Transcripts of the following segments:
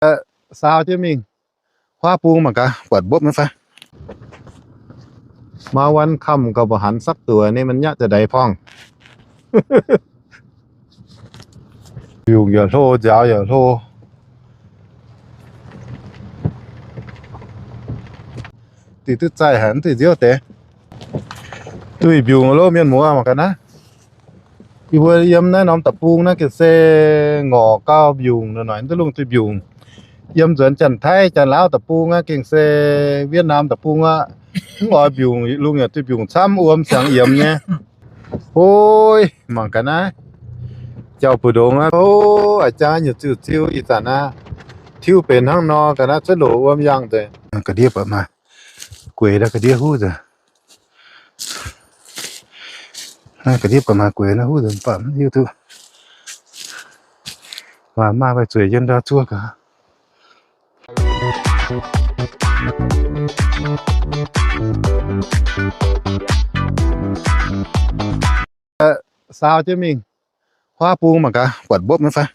Saau jienv mingh huaav bung mangc gaax, buatc mbopv nyei fai. Maaih วันค่ำ gauh mbuo hanx sakv duoc ninh, maiv nyaqv za'ndaix porngh. Mbiungc yaac hlo, nziaaux yaac hlo. Diuh duqv zaih haic, mv duqv nziouv deix. Duih mbiungc loh, mienh muoz mangc gaax naaiv. Yie mbuo yiem naaiv norm deic-bung naaiv gengh se ngorc gau mbiungc, noic duqv lungh duih mbiungc. Yiem nzuonx Janx-Taiv Janx-Laauv deic-bung aqv, gengh se Wietv^naam deic-bung aqv, mv oix mbiungc, lungh yaac duih mbiungc camv, wuom siangx yiemx nyei. Oi, mangc gaax naaiv, jauv-buoz-ndongx aqv. O, a'jang nyei ziuc ziu ih zanc aqv. Tiuv benx hnangv nor ga'naaiv cuotv loc wuom yangh nzengc. Ga'ndiev buatc maaih gueix daaih ga'ndiev huv nzengc. Naaiv ga'ndiev buatc maaih gueix naaiv huv nzengc, mv baac mv hiuv duqv maaih maaih zueiz yiem ndau zuov gaax. Saau jienv mingh huaav bung mangc gaax, buatc mbopv nyei fai.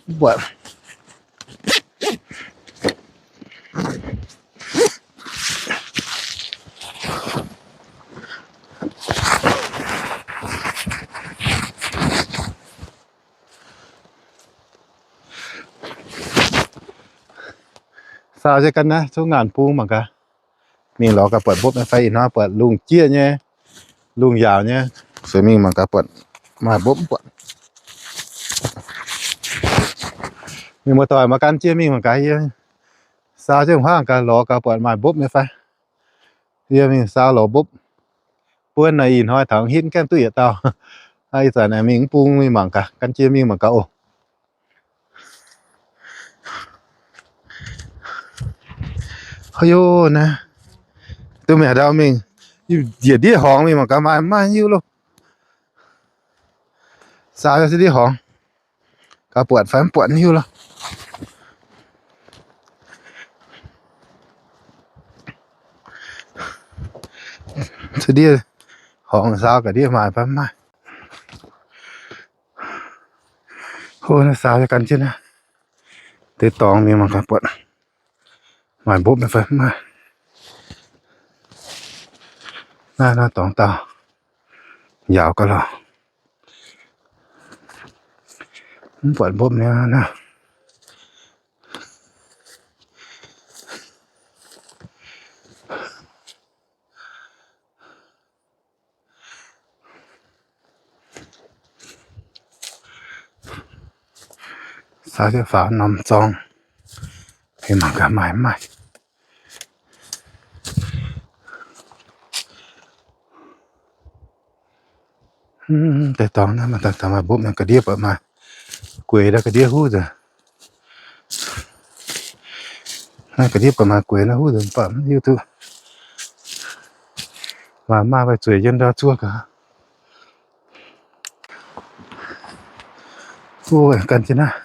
Mv buatc. Saau jienv gan naaiv zungv ngaanc bung mangc gaax. Mingh lorz gaax buatc mbopv nyei fai. Ih hnoi buatc lungh jieqv nyei, lungh yaauc nyei. Se mingh mangc gaax buatc maaih mbopv mv buatc. Mingh muoz-doic mangc gaax, gan jienv mingh mangc gaax, yie saau jienv huaav gaax, lorz gaax buatc maaih mbopv nyei fai. Yie mingh saau lorz mbopv. Buonv naaic ih hnoi taux hitv gaengh duqv yietc dauh. Ih zanc aengx mingh mv bung mingh mangc gaax, gan jienv mingh mangc gaax oc. Haaix yo naaiv, duqv mingh haaix ndau mingh, njiec ndiev horngz mingh mangc gaax maaih mv maaih hiuv loh. Saau se ndiev horngz, gaax buatc fai mv buatc hiuv loh. Se ndiev horngz saau ga'ndiev maaih fai mv maaih. Hov, naaiv saau gan jienv naaiv deix dorngx mingh mangc gaax buatc maaih mbopv nyei fai mv maaih. Naaiv, naaiv dorngx dauh yaauc gaax lorqc. Mv buatc mbopv nyei naaiv. Saau jienv faaux norm zorng, mingh mangc gaax maaih mv maaih. Deix dorngx naaiv maaih daaih maaih mbopv nyei, ga'ndiev buatc maaih gueix daaih ga'ndiev huv nzengc. Naaiv ga'ndiev buatc maaih gueix naaiv huv nzengc, mv baac mv hiuv duqv maaih maaih zueiz yiem ndau zuov gaax. Gan jienv naaiv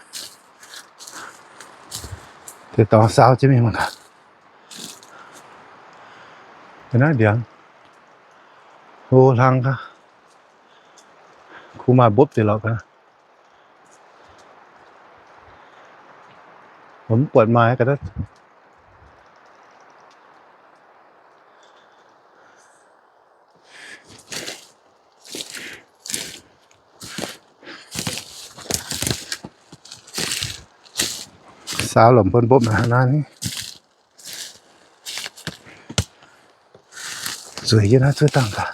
deix dorngx saau jienv mingh mangc gaax. Naaiv ndiangx hlo hlang gaax. Kuv maaih mbopv deix lorqc gaax. Mv buatc maaih gaax. Saau lomc bun mbopv naaiv ni. Zueiz yie naaiv zuov dangh gaax.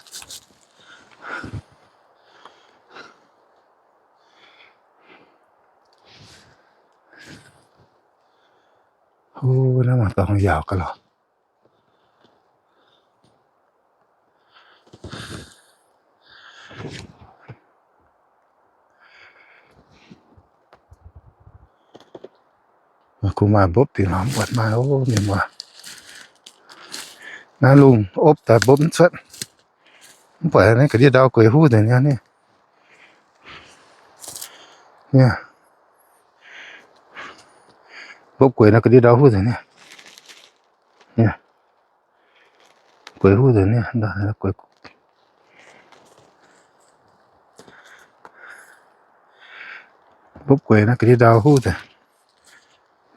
Ov, naaiv mangc dorngx yaauc gaax lorqc. Kuv maaih mbopv dingc lorqc, mv buatc maaih ov, mienh muoz. Naaiv lungh opv daaih mbopv mv cuotv. Mv buatc naaiv ga'ndiev ndau gueix huv nzengc nyei ni. Mbopv gueix naaiv ga'ndiev ndau huv nzengc ni. Gueix huv nzengc ni. Mbopv gueix naaiv ga'ndiev ndau huv nzengc.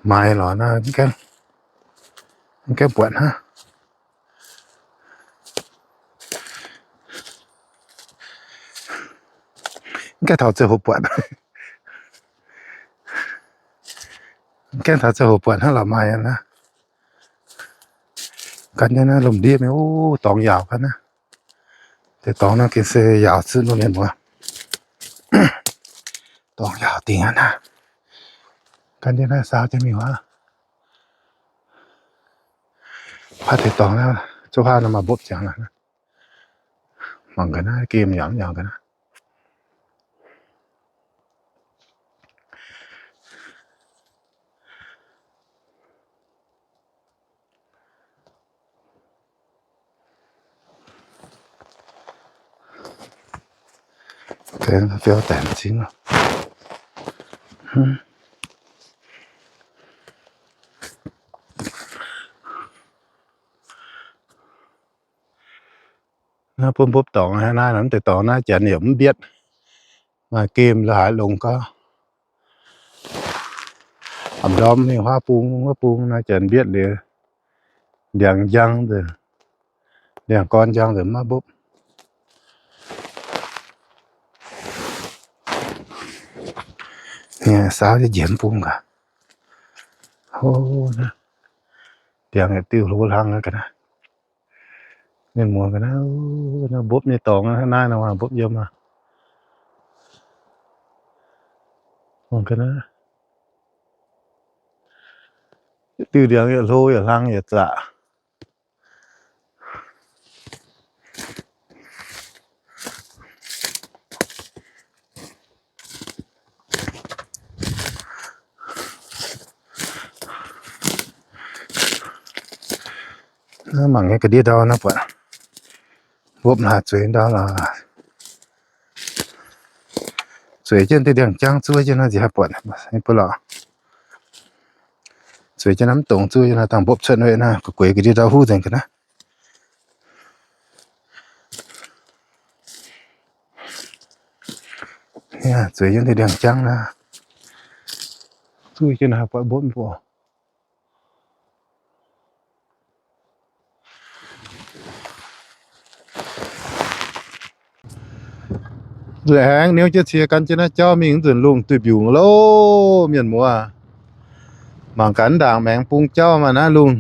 Maaiz lorz naaiv, mv gaengh buatc hnangv. Mv gaengh taux ziangh hoc buatc. Mv gaengh taux ziangh hoc buatc hnangv lorz maaiz aqv. Gan jienv naaiv lomh ndiev mingh, o, dorngx yaauc ga'naaiv. Deix dorngx naaiv gengh se yaauc zunv mienh muoz. Dorngx yaauc dingc aqv naaiv. Gan jienv naaiv saau jienv mingh wuov. Paaiv deix dorngx naaiv, zouv haav nor maaih mbopv ziangx aqv. Mangc ga'naaiv, gemh yaac mv yaac ga'naaiv. Deix fiou daic m'zing. Naaiv bun mbopv dorngx naaiv, naaiv deix dorngx naaiv janx yaac mv mbietv. Maaih gemh la'haaix longx gauh. A'ndorm mingh huaav bung, huaav bung naaiv janx mbietv liuz, ndiangx njang nzengc, ndiangx gorn njang nzengc maiv mbopv. Saauv njiec mv bung gaax. Hov, ndiangx yietc diuh hlo hlang ga'naaiv. Mienh muoz ga'naaiv, mbopv nyei dorngx naaiv nor, mbopv yiem aqv. Mangc ga'naaiv, diuh ndiangx yietc hlo yietc hlang yietc zaqc. Mangc nyei ga'ndiev ndau naaiv buatc, mbopv hlaax zueiz ndau lorqc. Zueiz jienv diuh ndiangx-jangv zuov jienv naaiv nziex haih buatc, bun lorqc. Zueiz jienv naaiv mv dongz zuov jienv naaiv dangh mbopv cuotv wetv naaiv, gueix ga'ndiev ndau huv nzengc ga'naaiv. Zueiz jienv diuh ndiangx-jangv naaiv, zuov jienv naaiv haih buatc mbopv mv buatc. Nzueic haengx niouv jienv cie gan jienv naaiv jauv mingh nzunc lungh duih mbiungc loh, mienh muoz. Mangc gaax ndaangc maengx bung jauv maaih naaiv lungh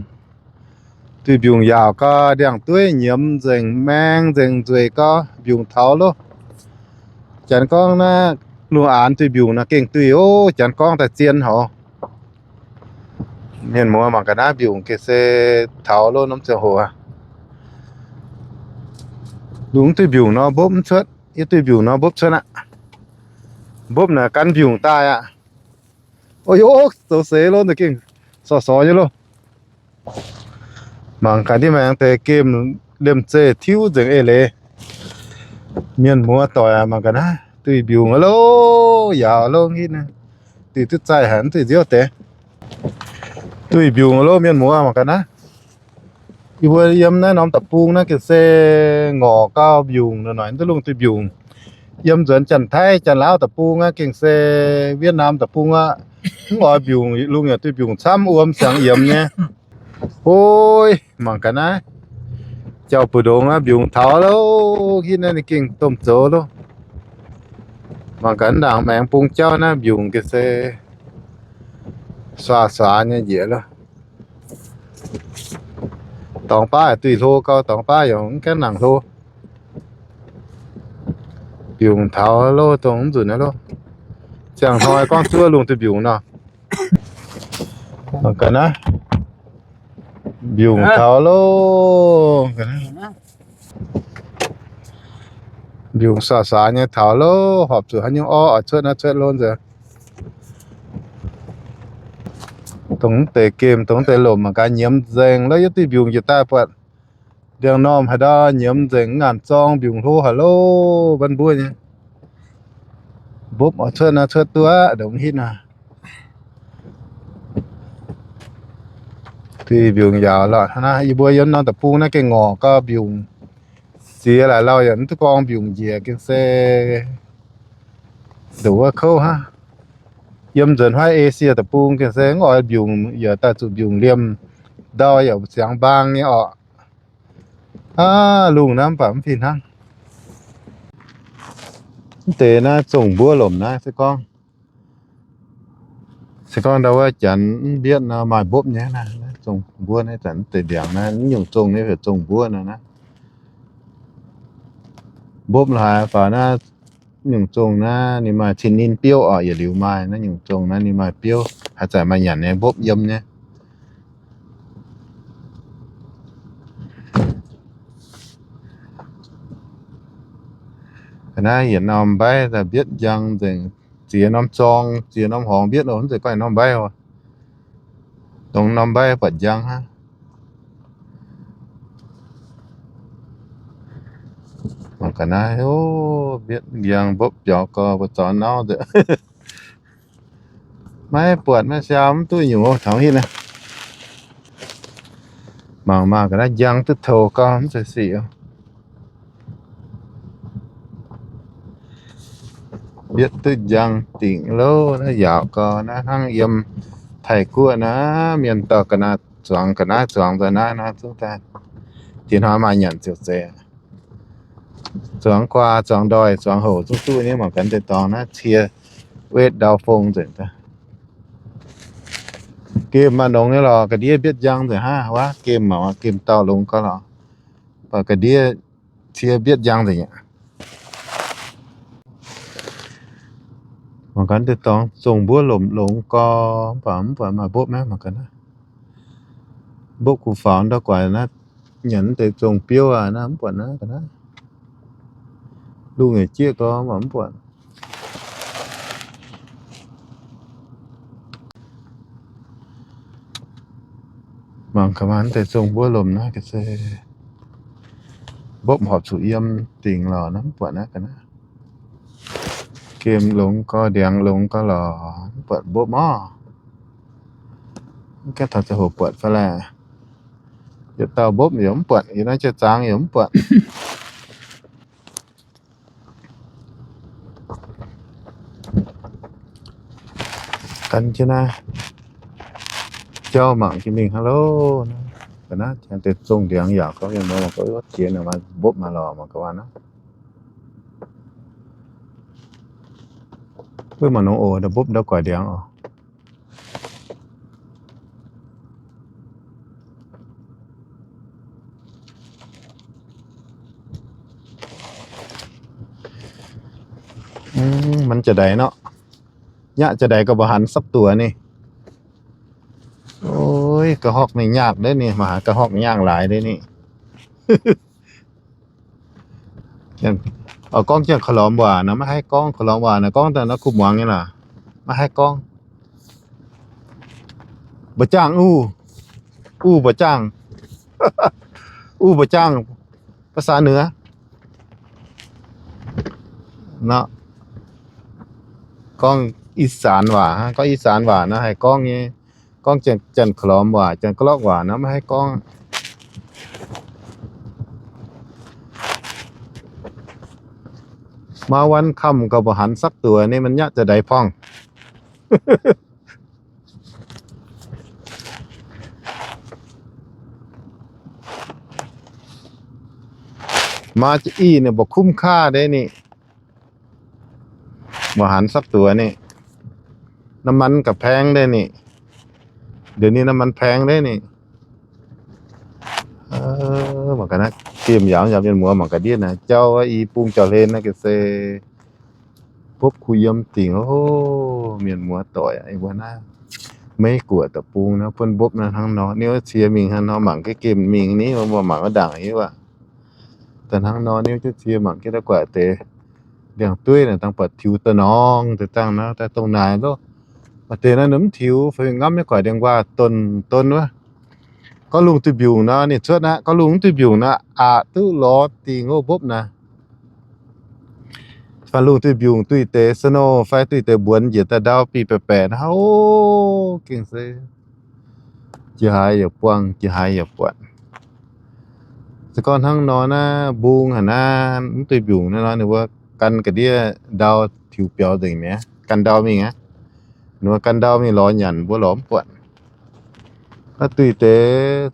duih mbiungc yaauc gau, ndiangx-dueiv nyiemz nzengc, maeng nzengc, nzueic gau, mbiungc taux loh. Janx gorngv naaiv lungh aanx duih mbiungc naaiv gengh duih ov, janx gorngv daaih zien haic. Mienh muoz mangc gaax naaiv mbiungc gengh se taux loh norm ziangh hoc aqv. Lungh duih mbiungc nor mbopv mv cuotv, yie duih mbiungc nor mbopv cuotv aqv. Mbopv naaic gan mbiungc daaih aqv. O, zoux seix loh, gengh sorc-sorc nyei loh. Mangc gaax ndiev maengx deix gemh liemh zeih tiuv nzengc eix leiz. Mienh muoz doic aac, mangc gaax naaiv duih mbiungc loh, yaauc loh hitv naaiv. Duih duqv zaih haic, mv duih nziouv deix. Duih mbiungc loh mienh muoz mangc gaax naaiv. Yie mbuo yiem naaiv norm deic-bung naaiv gengh se ngorc gau mbiungc, noic-noic duqv lungh duih mbiungc. Yiem nzuonx Janx-Taiv Janx-Laauv deic-bung aqv, gengh se Wietv Naam deic-bung aqv, mv oix mbiungc, lungh yaac duih mbiungc camv, wuom siangx yiemx nyei. Oi, mangc gaax naaiv, jauv-buoz-ndongx aqv, mbiungc taux loh, hitv naaiv ninh gengh domh zoux loh. Mangc gaax ndaangc maengx bung jauv naaiv mbiungc gengh se suaa-suaa nyei njiec loh. Dorngx baav duih hlo gau, dorngx baav yaac mv gaengh nangc hlo. Mbiungc taux loh, dongh mv nzunc loh. Ziangh hnoi gorngv zuov lungh duih mbiungc nor. Ga'naaiv, mbiungc taux loh. Mbiungc suaa-suaa nyei taux loh, horpc zuqc haaix nyungc orv oix cuotv naaiv cuotv loh nzengc. Dongh deix gemh, dongh deix lomc mangc gaax nyiemz nzengc loh. Yie duih mbiungc njiec daaih buatc ndiangx-normh haaix ndau nyiemz nzengc, ngaanc zorng mbiungc hlo haic loh, mbanv mbuov nyei. Mbopv oix cuotv naaiv cuotv duqv aqv, ndongc hitv naaiv. Duih mbiungc yaauc lorqc hnangv naaiv. Yie mbuo yiem norm deic-bung naaiv gengh ngorc gau mbiungc. Ziex laaix lauh yaac mv duqv gorngv mbiungc njiec gengh se ndoqc wuov kouv hnangv. Yiem nzuonx huaiv Esie deic-bung gengh se mv oix mbiungc, yaac daaih zuqc mbiungc liemh ndau yaac ziangx mbaang nyei orqc. Aav, lungh naaiv mv baac mv fih hnangv. Mv deix naaiv zongh mbuov lomc naaiv se gorngv, se gorngv ndau wuov janx mv mbietv nor maaih mbopv nyei naaiv. Zongh mbuov naaiv zanc mv deix ndiangx naaiv, mv nyungc zongh nyei heuc zongh mbuov nor naaiv. Mbopv la'haaix faaux naaiv, nyungc zongh naaiv ninh maaih cin ninh biouv orqc, yietc liuz maaih naaiv nyungc zongh naaiv ninh maaih biouv, haaix zanc maaih nyanc nyei mbopv yiem nyei. Ga'naaiv yietc norm mbaiv daaih mbietv njang nzengc, ziex norm zorng, ziex norm horngz mbietv oc, mv zeiz gorngv norm mbaiv oc. Dongh norm mbaiv buatc njang hnangv. Mangc ga'naaiv, o, mbietv njang mbopv biaux gorx mbuo zorx nauv nzengc. Maiv buatc maiv siaam mv duqv nyungc taux hitv naaiv. Mangc maah, ga'naaiv njang duqv touh gau mv zeiz sic. Mbietv duqv njang dingc lov, naaiv yaauc gau naaiv hnangv yiem Taiv-Guoqv naaiv, mienh dorh ga'naaiv zuangx, ga'naaiv zuangx nzengc naaiv nor zungv daaih. Diex hnoi maaih nyanc ziouc zeiz. Zuangx guaa, zuangx ndoih, zuangx houc zungv duqv nyei. Mangc gaax deix dorngx naaiv cie wetv ndau fong nzengc daaih. Gemh maaih longx nyei lorqc, ga'ndiev mbietv njang nzengc hnangv wuov. Gemh maac gemh dauh longx gau lorqc, mv baac ga'ndiev cie mbietv njang nzengc aqv. Mangc gaax deix dorngx zongh mbuov lomc longx gau, mv baac mv buatc maaih mbopv naaiv. Mangc gaax naaiv, mbopv kuv faaux ndau guaix naaiv, nyanc deix zongh biouv aqv naaiv, mv buatc naaiv ga'naaiv. Lungh yaac jieqv gau, mv baac mv buatc. Mangc gaax maaih deix zongh mbuov lomc naaiv ga'naaiv se mbopv horpc zuqc yiem dingc lorqc naaiv, mv buatc naaiv ga'naaiv. Gemh longx gau, ndiangx longx gau lorqc, mv buatc mbopv orv. Mv gaengh taux ziangh hoc buatc fai laeh. Yietc dauh mbopv yaac mv buatc, yietc naaiv jiex zaangx yaac mv buatc. Gan jienv naaiv jauv mangc jiex mingh hnangv loh. Ga'naaiv deix zongh ndiangx yaac gorngv mienh muoz mangc gaax, wuov jiex ninh mbopv maaih lorqc mangc gaax wuov naaiv. Wuov maaih nongx oc, mbopv ndau guaix ndiangx oc. Mv, mangc jiex ndaix nor, nyaqv jiex ndaix gauh mbuoqc hanx sapv duoqc ni. Oi, ga'horqv ninh nyaangh ndeic ni, maaih haaix ga'horqv nyaangh laaix ndeic ni. Gorngv janx-ka'lomx waac naaic maiv haih gorngv, ka'lomx waac naaic gorngv daaih nor kuv muangx nyei lorqc, maiv haih gorngv. Mbuoqc jaangh uv, uv mbuoqc jaangh, uv mbuoqc jaangh, ภาษาเหนือ nor. Gorngv i^saan waac, gorngv i^saan waac nor haih gorngv nyei. Gorngv janx-ka'lomx waac, janx-ga'lorqv waac nor maiv haih gorngv. Maa wuov kamv gauh mbuoqc hanx sapv duoqc ni, maiv nyaqv jiex ndaix porngh. Maa jiex i ninh mbuoqc คุ้มค่า ndeic ni. Mbuoqc hanx sapv duoqc ni. Ndomh man ga'paeng ndeic ni. Ndiev ni ndomh man paeng ndeic ni. Mangc gaax naaiv, gemh yaac yaac mienh muoz mangc gaax ndiev naaiv jauv, i bung jauv-hlen naaiv ga'naaiv se mbopv kuh yiem dingc oc. Mienh muoz doic, mbuo naaiv Meiv Guoqv deic-bung naaiv buonv mbopv naaiv hnangv nor, niouv cie mingh hnangv nor mangc gaax gemh mingh ni, mbuo mangc gaax ndaangc hiuv aqv. Daaih hnangv nor niouv jienv cie mangc gaax ndau guaix deix ndiangx-dueiv naaic dangh buatc tiux da'norngv deix dangh naaiv daaih dongh naaic loh. Maaih deix naaiv ninh mv tiux fai ngamv nyei guaix ndiangx-waac donx donx wuov. Gorngv lungh duih mbiungc nor ninh cuotv aqv, gorngv lungh mv duih mbiungc nor aqc duqv lorz dingc oc mbopv naaiv. Fai lungh duih mbiungc duih deix snow fai duih deix mbuonx njiec daaih ndau bih baeqc baeqc naaiv, o, gengh se jiex haaix yaac buangh, jiex haaix yaac buatc. Se gorngv hnangv nor naaiv mbung haic naaiv mv duih mbiungc naaiv nor ninh mbuo gan ga'ndiev ndau tiux biaux nzengc mi'aqv, gan ndau mingh aqv. Ninh mbuo gan ndau mingh lorz nyanc, mbuo lorz mv buatc. Naaiv duih deix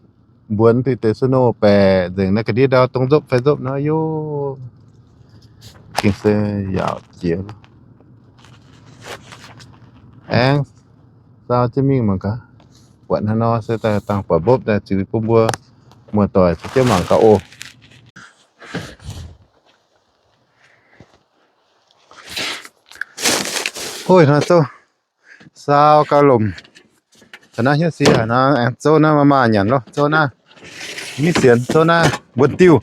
mbuonx, duih deix snow baeqc nzengc, naaiv ga'ndiev ndau dongh nzopv fai nzopv nor, yov, gengh se yaauc jiex. Aengx saau jienv mingh mangc gaax. Buatc hnangv nor se daaih dangh buatc mbopv daaih ziux bun mbuo muoz-doic caux jienv mangc gaax oc. Ov, ih hnoi zouv saau gauh lomc. Taux naaiv hnyouv sie haic nor, aengx zouv naaiv maah maah nyanc loh. Zouv naaiv mix sienx, zouv naaiv mbuonx-diuh.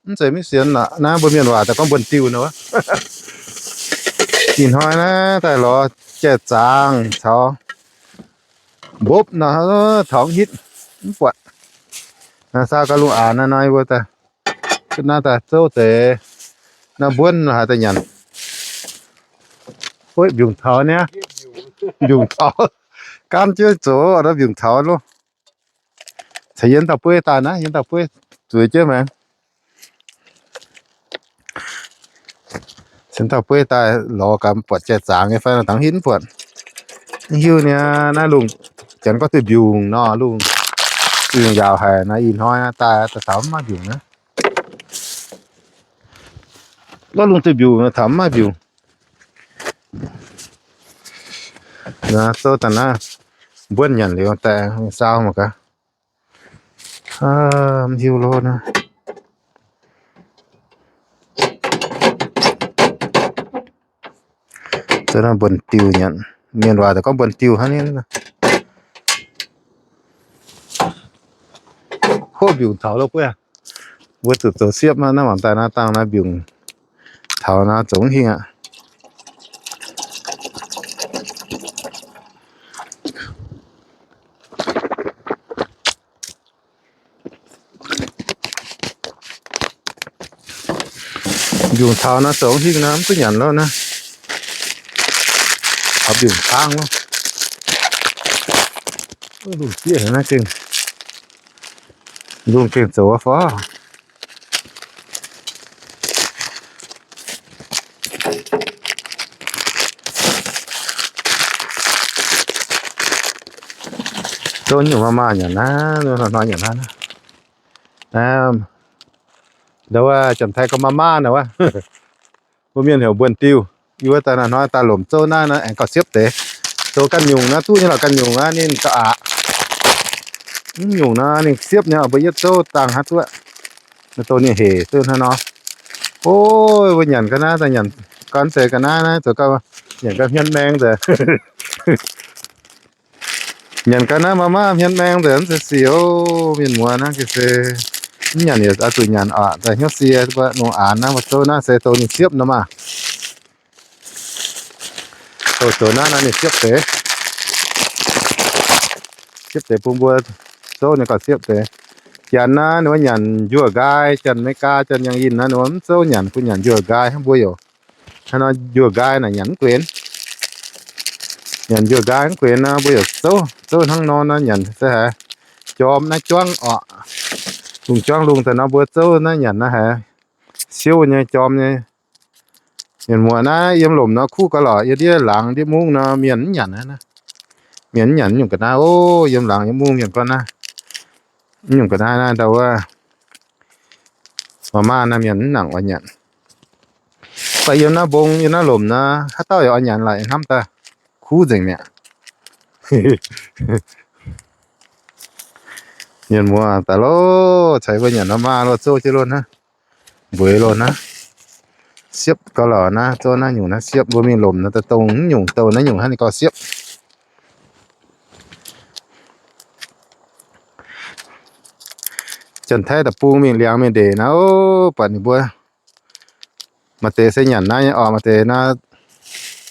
Mv zeiz mix sienx lorqc, naaiv mbuo mienh waac daaih gorngv mbuonx-diuh nor wuov. Ih hnoi naaiv daaih lorz jai-zaangc caux mbopv nor, taux hitv mv buatc. Naaiv saau gauh lungh aanx naaiv nor, mbuo daaih, naaiv daaih zouv deix naaiv mbuonv haaix daaih nyanc. Ov, mbiungc taux niaa, mbiungc taux, gaanv jienv zoux naaiv mbiungc taux loh. Caux yie dauh bueiv daaih naaiv, yie dauh bueiv zueiz jienv maengx. Cingx dauh bueiv daaih lorz gaax buatc jai-zaangc nyei fai, taux hitv mv buatc. Mv hiuv niaa, naaiv lungh, janx gorngv duih mbiungc nor, lungh, mbiungc yaauc haic naaiv, ih hnoi naaiv daaih daaih taux mv maaih mbiungc naaiv. Gorngv lungh duih mbiungc taux mv maaih mbiungc. Naaiv zouv daaih naaiv mbuonv nyanc liuz daaih saau mangc gaax. Mv hiuv loh naaiv. Zouv naaiv mbuonx-diuh nyanc. Mienh waac daaih gorngv mbuonx-diuh hnangv naaiv. Hov, mbiungc taux loh buov. Mbuo zuqc zoux siepv naaiv, naaiv mangc daaih naaiv dangh naaiv mbiungc taux naaiv zoux mv hingh aqv. Mbiungc taux naaiv zoux mv hingh naaiv mv duqv nyanc loh naaiv. Taux mbiungc caangv loh. Lungh zieqv naaiv gengh, lungh gengh zoux fov. Zouv nyungc maah maah nyanc naaiv, hnoi-hnoi nyanc naaiv. Ndau wuov Janx-Taiv gorngv maah maah naaiv wuov. Mbuo mienh heuc mbuonx-diuh. Yie wuov daaih hnoi-hnoi daaih lomc zouv naaiv, naaiv aengx gauh siepv deix. Zoux ganh nyungc naaiv, duqv nyei lorqc, ganh nyungc naaiv ninh gauh aqc. Mv nyungc naaiv ninh siepv nyei, mbuo yietv zouv dangh haaix duqv. Naaiv dongh ninh hec duqv hnangv nor. Ov, mbuo nyanc ga'naaiv daaih, nyanc ga'naaiv deix ga'naaiv naaiv zoux gauh nyanc gauh hmien maeng deix. Nyanc ga'naaiv maah maah hmien maeng nzengc, mv zeiz sic oc. Mienh muoz naaiv gengh se mv nyanc yaac oix zuqc nyanc oc. Daaih hnyouv sie mbuo lungh aanx naaiv, mbuo zouv naaiv se dongh ninh siepv nor maah. Zoux zoux naaiv naaiv ninh siepv deix. Siepv deix bun mbuo zouv ninh gauh siepv deix. Janx naaiv ninh mbuo nyanc njuov nqaai, Janx-Meigaa, Janx-Yangh Yinh naaiv ninh mbuo mv zouv nyanc, bun nyanc njuov nqaai hnangv mbuo yoc. Hnangv nor njuov nqaai naaic nyanc mv guenx. Nyanc njuov nqaai mv guenx nor, mbuo yaac zouv, zouv hnangv nor nor nyanc se haiz jorm naaiv juangv oc. Lungh juangv lungh daaih nor mbuo zouv naaiv nyanc naaiv haiz siouv nyei, jorm nyei. Mienh muoz naaiv yiem lomc nor kuv gauh lorqc, yiem ndiev laangz ndiev mungv nor mienh mv nyanc naaiv. Mienh mv nyanc nyungc ga'naaiv oc. Yiem laangz yiem mungv mienh gorngv naaiv, nyungc ga'naaiv naaiv ndau wuov, maah maah naaiv mienh mv nangc oix nyanc. Mv baac yiem naaiv mbong yiem naaiv lomc nor, haaix dauh yaac oix nyanc laic, hnamv daaih kuv nzengc mi'aqv. Mienh muoz daaih loh, caux mbuo nyanc maah maah loh, zouv jienv loh naaiv, mbueix loh naaiv, siepv gauh lorqc naaiv, zouv naaiv nyungc naaiv siepv. Mbuo mingh lomc naaiv daaih dongh mv nyungc douh naaiv nyungc hnangv ninh gauh siepv. Janx-Taiv deic-bung mingh liangx mingh ndeic naaiv, ov, buatc ninh mbuo maaih deix se nyanc naaiv nyei oc, maaih deix naaiv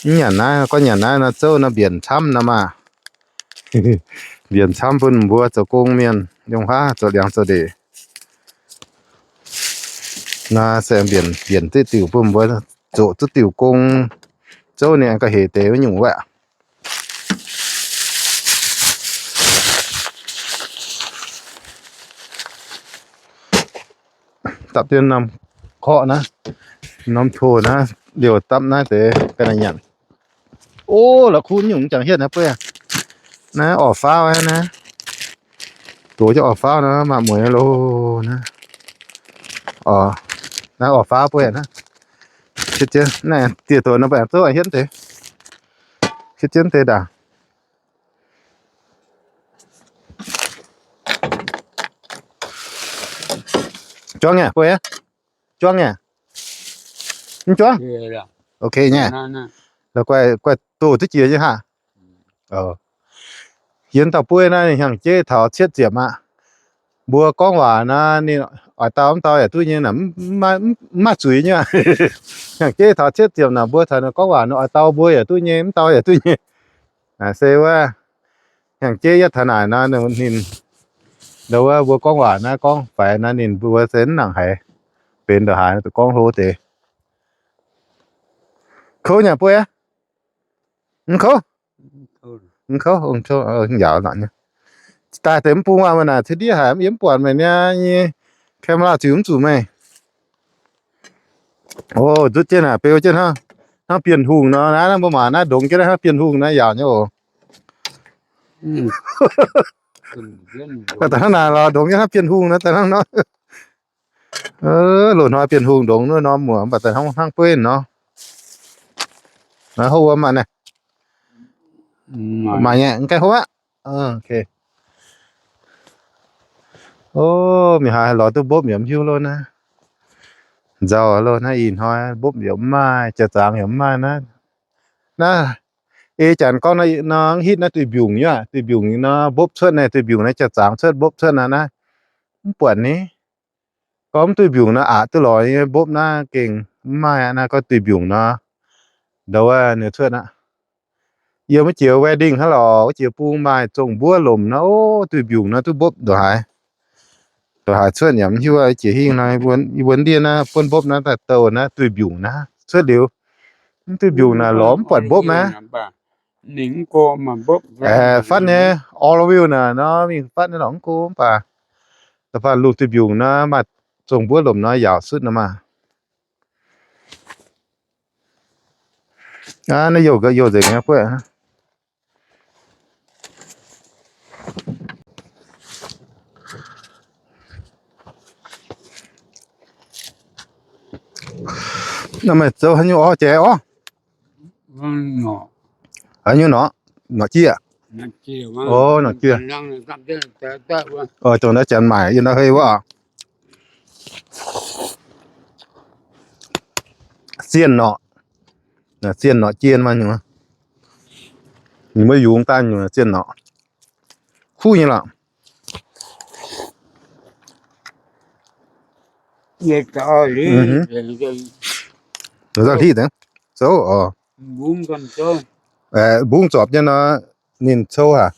mv nyanc naaiv, gorngv nyanc naaiv nor zouv nor mbienc camv nor maah. Mbienc camv bun mbuo zoux gong mienh yiem wuov zoux liangx zoux ndeic. Naaiv se mbienc, mbienc duqv diuc bun mbuo zoux duqv diuc gong, zouv ninh gauh hec deix wuov nyungc wuov. Dapv jienv norm korqv naaiv, norm toh naaiv liouh dapv naaiv deix ga'naaiv nyanc. O, la'kuqv nyungc jangx hietv naaiv bueiv aqv. Naaiv orqc faauv aqv naaiv. Dox jienv orqc faauv naaiv, maaih mueiz loh naaiv. Orqc, naaiv orqc faauv bueiv aqv naaiv. Dieh dox nor, baac zouv hietv deix, hietv jienv deix ndaangc. Juangv nyei, bueiv aqv. Juangv nyei? Mv juangv? Ok nyei. Guai doh duqv jiex nyei haah. Yie dauh bueiv naaiv ninh hnyangx-jeiv taux cietv ziepc aqv. Mbuo gorngv waac naaiv ninh oix dau mv dau yaac duqv nyei, mv maaih zuiz nyei. Hnyangx-jeiv taux cietv ziepc naaic mbuo taux ninh gorngv waac ninh oix dau mbuo yaac duqv nyei, mv dau yaac duqv nyei. Se wuov hnyangx-jeiv yietv taux naaic nor ninh, ndau wuov mbuo gorngv waac naaiv gorngv faix naaiv ninh mbuo se mv nangc haiz benx ndongc haaix, zuqc gorngv hlo deix. Kouv nyei bueiv aqv. Mv kouv, mv kouv, njaaux nzangc nyei. Daaih deix mv bung waac mv naaic, ceix ndiev haic, yie mv buatc meih nyei camera ziux mv zuqc meih. O, nzutv jienv naaic, beu jienv hnangv, hnangv Bienh Hungh nor, naaiv mbuo mangc naaiv ndongx jienv hnangv Bienh Hungh naaiv yaauc nyei oc. Daaih hnangv naaic lorz ndongx jienv hnangv Bienh Hungh nor, daaih hnangv nor. Loz-hnoi Bienh Hungh ndongx wuov norm muoc, mv baac daaih hnangv bueiv nor. Naaiv hopv wuov maaih naaiv. Maaih nyei, mv gaengh hopv aqv. O, mingh haaix lorz duqv mbopv yaac mv hiuv loh naaiv. Nzauh loh naaiv ih hnoi mbopv yaac mv maaih, jaa-zaangc yaac mv maaih naaiv. Naaiv ei janx gorngv nor, hitv naaiv duih mbiungc nyei aqv. Duih mbiungc nor mbopv cuotv naaiv, duih mbiungc naaiv jaa-zaangc cuotv mbopv cuotv naaiv, naaiv mv buatc ni. Gorngv mv duih mbiungc nor aqc duqv lorz nyei, mbopv naaiv gengh mv maaih aqv. Naaiv gorngv duih mbiungc nor, ndau wuov ninh cuotv aqv. Yiem wuov jiex wedding hnangv lorqc, wuov jiex bung maaih zongh mbuov lomc nor, o, duih mbiungc nor duqv mbopv ndongc haaix. Ndongc haaix cuotv yaac mv hiuv. Jiex hingh nor, yie mbuo ndiev naaiv buonv mbopv naaiv daaih douh naaiv duih mbiungc naaiv cuotv liuz, mv duih mbiungc naaic lorz mv buatc mbopv naaiv. Fatv nyei, Oroville naaic nor mingh fatv nyei lorqc, mv go mv baac da'faanh lungh duih mbiungc naaiv maaih zongh mbuov lomc nor yaauc sutv nor maah. Naaiv youh ga'naaiv youh nzengc nyei buov. Naaiv meih zoux haaix nyungc orv jaaix orv? Haaix nyungc norqc? Norqc jiex. O, norqc jiex. O, dongh naaiv janx maaic yiem naaiv hei wuov oc. Zienh norqc. Zienh norqc jien maah nyungc. Ninh mbuo yungz daaih nyungc zienh norqc. Kuv nyei lorqc. Zoux hliv deix, zouv oc. Mbungv zorpc nyei nor, ninh cou aqv.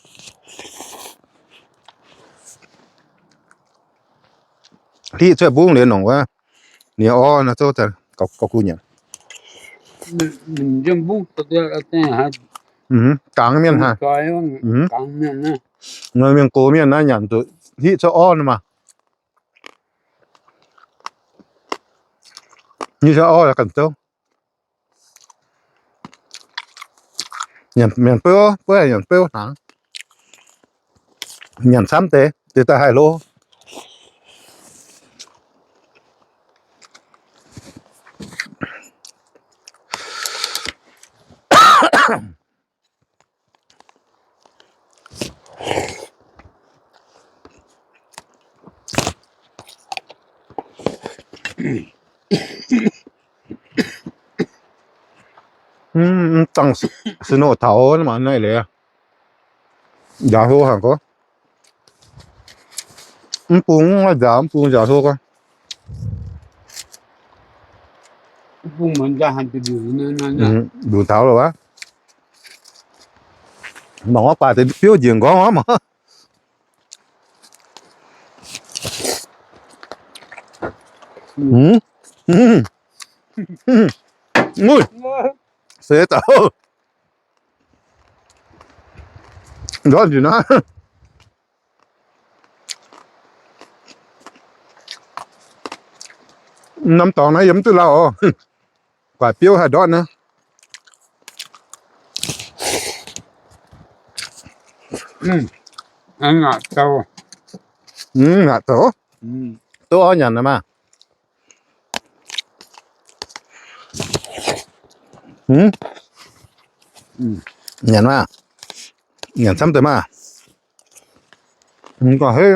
Hliv cuotv mbungv liuz nongc wuov, ninh orv nor zouv gauh kuv nyanc. Gangx mienh haah. Mienh gox mienh naaiv nyanc zuqc hliv cuotv orv nor maah. Hliv cuotv orv ganh zouv. Nyanc beuv, buov nyanc beuv hnaangx. Nyanc camv deix, deix daaih haih hlo. Mv dangh snow taux mv maaih naaiv leiz. Njaaux hlo haic gorngv. Mv bung njaaux, mv bung njaaux hlo gorngv. Mv bung mbuo njaaux haic, mbuo njaaux taux loh wuov. Mangc gorngv baac deix biouv njiec nqorngv orv mangc. Seix daaih ndortv njiec naaiv. Norm dorngx naaiv yie mv duqv lauh oc. Guaaic biouv haih ndortv naaiv. Ngaatc zoux, duqv oix nyanc maah. Nyanc maah, nyanc camv deix maah. Gorngv hei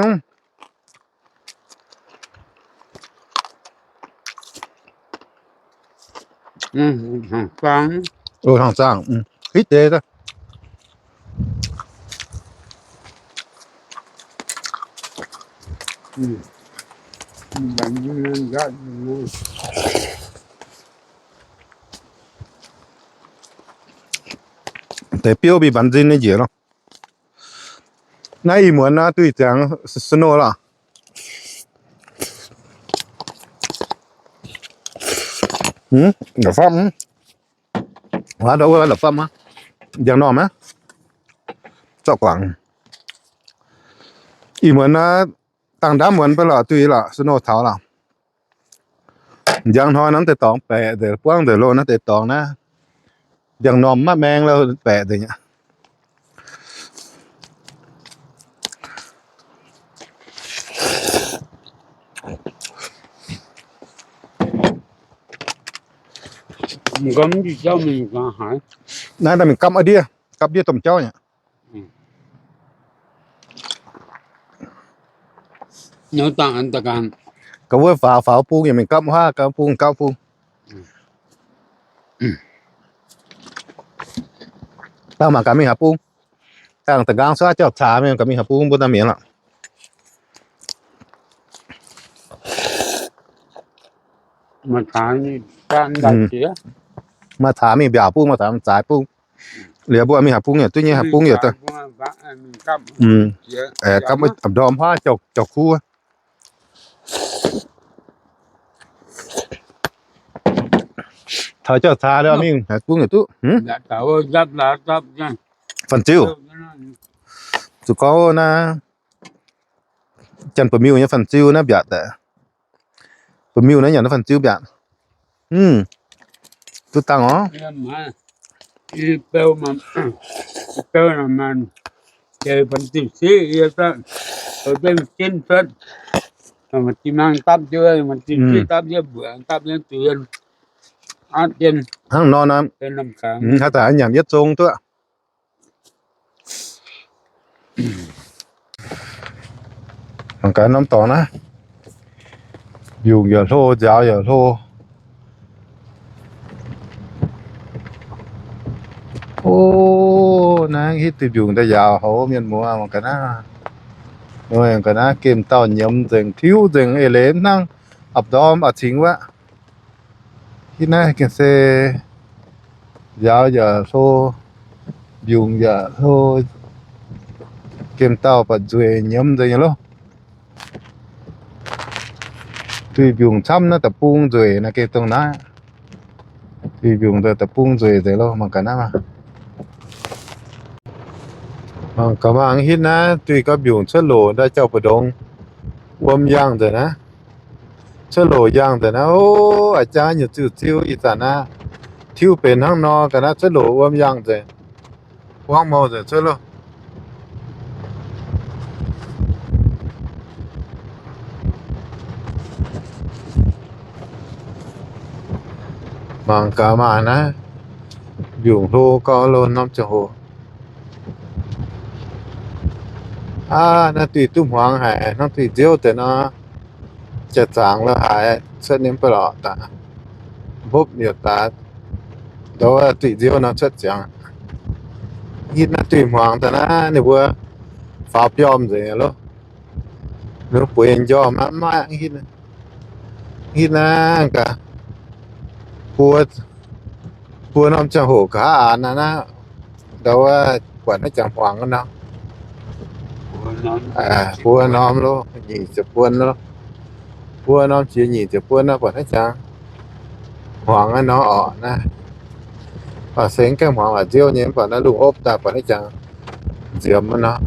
hangh zaangh, hitv deix. Deix biouv mingh mbaanx nzin nyei njiec lorqc. Naaiv ih muonz naaiv duih ziangx snow lorqc. La'fapv, wuov la'fapv, njang-normh aqv, zorqv guangc. Ih muonz naaiv dangh ndaamv muonz baac lorqc, duih lorqc, snow taux lorqc. Njang hnoi naaiv deix dorngx baeqc nzengc, buangv nzengc loh naaiv deix dorngx naaiv. Njang-normh maiv maeng loh baeqc nzengc aqv. Naaiv daaih mingh gapv ndiev, gapv ndiev domh jauv nyei. Ga'wuov faaux, faaux bung yaac mingh gapv huaav, gapv bung, gapv bung. Dangh mangc gaax mingh haaix bung. Dangh da'nqaang suaav jauv-caax mingh gaax mingh haaix bung mbuo daaih mi'aqv lorqc. Maaih caax mingh mbiaauc bung, maaih caax zaaix bung. Liuz mbuo mingh haaix bung yaac duqv nyei, haaix bung yaac daaih. Gapv ndorm huaav jauv kuv. Taux jauv-caax liuz mingh haaix bung yaac duqv. Fanh ziu. Zuqc gorngv naaiv janx ba'miuh nyei fanh ziu naaiv mbiaauc daaih. Ba'miuh naaiv nyanc naaiv fanh ziu mbiaauc. Duqv dangh oc. Hnangv nor, haaix zanc nyanc yietv zong duqv. Mangc gaax norm dorngx naaiv, mbiungc yaac hlo, nziaaux yaac hlo. O, naaiv hitv diuh mbiungc daaih nziaaux haic, mienh muoz, mangc gaax naaiv. Mangc gaax naaiv, gemh dauh nyiemz nzengc, tiuv nzengc, eix leiz hnangv a'ndorm a'cingx wuov. Hitv naaiv gengh se nziaaux yaac hlo, mbiungc yaac hlo, gemh dauh baac nzueic nyiemz nzengc nyei loh. Duih mbiungc camv naaiv deic-bung nzueic naaiv gengh dongh naaiv. Duih mbiungc deic-bung nzueic nzengc loh, mangc gaax naaiv maah. Mangc gaax maah, hitv naaiv duih gauh mbiungc cuotv loc ndaaih jauv-mbu'ndongx wuom yangh nzengc naaiv. Cuotv loc yangh nzengc naaiv, o, a'jang nyei ziuh ziuh ih zanc naaiv, tiuv benx hnangv nor ga'naaiv cuotv loc wuom yangh nzengc. Buangv mouh nzengc cuotv loh. Mangc gaax maah naaiv, mbiungc hlo gauh loh norm ziangh hoc. Aav, naaiv duih duqv hmuangx haic, hnangv duih nziouv deix nor, jaax-zaangc lo haaix cuotv nyei mv baac lorqc daaih. Hopv yietc daaih, ndau wuov duih nziouv nor cuotv ziangx. Hitv naaiv duih hmuangx daaih naaiv ninh mbuo faaux biomv nzengc loh. Ninh mbuo bueix njormh maiv maaih hitv. Hitv naaiv gaax, buo, buo norm ziangh hoc nqa'haav aanx naaiv, ndau wuov buatc naaiv jangx hmuangx nor. Buo norm loh, nyic ziepc buon loh. Buo norm jiex nyic ziepc buon nor buatc naaiv jangx hmuangx nor orqc naaiv. Baac se gaengh hmuangx waac nziouv nyei, mv baac naaiv lungh opv daaih buatc naaiv jangx nziemx nor.